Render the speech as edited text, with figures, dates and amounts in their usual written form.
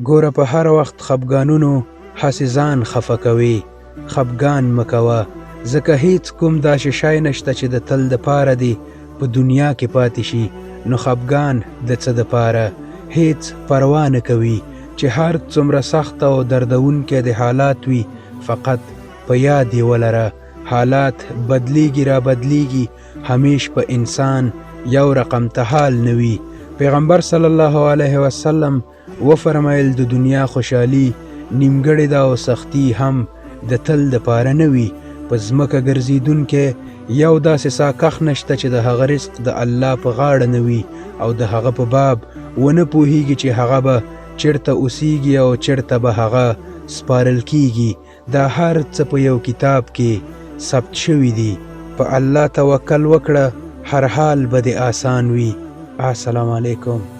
ګوره په هر وخت خپګانونو هسې ځان خفه کوې، خپګان مه کوه، ځکه هیڅ کوم داسې شی نشته چې د تل دپاره دې په دنیا کې پاتې شي، نو خپګان د څه دپاره؟ هیڅ پروا نه کوي چې هر څومره سخت او دردونکی دې حالات وي، فقط په یاد یې ولره، حالات بدلیږي را بدلیږي، همیش په انسان یو رقم ته حال نه وي. پیغمبر صلی الله علیه وسلم وفرمایل، د دنیا خوشحالي نیمګړې ده او سختي هم د تل دپاره نه وي. په ځمکه ګرځېدونکی یو داسې ساکښ نشته چې د هغه رزق د الله په غاړه نه وي او د هغه په باب ونه پوهیږي چې هغه به چېرته اوسیږي او چېرته به هغه سپارل کیږي. دا هر څه په یو کتاب کې ثبت شوي دي. په الله توکل وکړه، هر حال به دې آسان وي. السلام علیکم.